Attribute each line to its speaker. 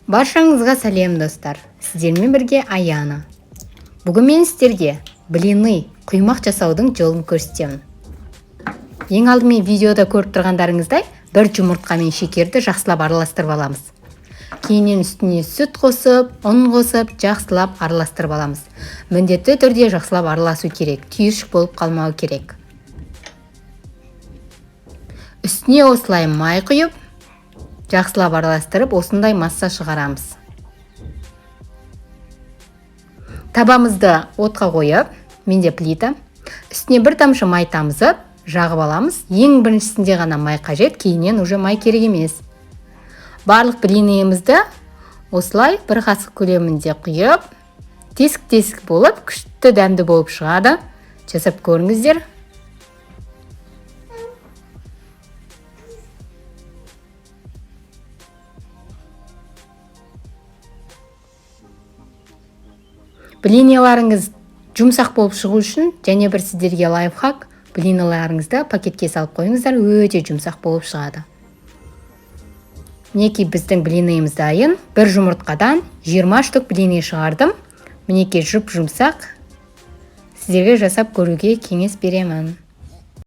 Speaker 1: Баршаңызға сәлем, достар! Сіздермен бірге Аяна. Бүгін мен сіздерге блины, құймақ жасаудың жолын көрсетемін. Ең алдымен видеода көріп тұрғандарыңыздай, бір жұмыртқа мен шекерді жақсылап араластырып аламыз. Кейіннен үстіне сүт қосып, ұн қосып, жақсылап араластырып аламыз. Міндетті түрде жақсылап араласу керек, түйіршік болып қалмау керек. Үстіне осылай май құйып, жақсылап араластырып, осындай масса шығарамыз. Табамызды отқа қойып, менде плита, үстіне бір тамшы май тамызып, жағып аламыз. Ең біріншісінде ғана май қажет, кейіннен уже май керек емес. Барлық блинымызды осылай бір қасық көлемінде құйып, тесік-тесік болып, күшті дәмді болып шығады. Жасап көріңіздер. Блиныларыңыз жұмсақ болып шығу үшін және бір сіздерге лайфхак: блиныларыңызды пакетке салып қойыңыздар, өте жұмсақ болып шығады. Мінекей, біздің блинымыз дайын. Бір жұмыртқадан 20 штук блины шығардым. Мінекей, жұп жұмсақ. Сіздерге жасап көруге кеңес беремін.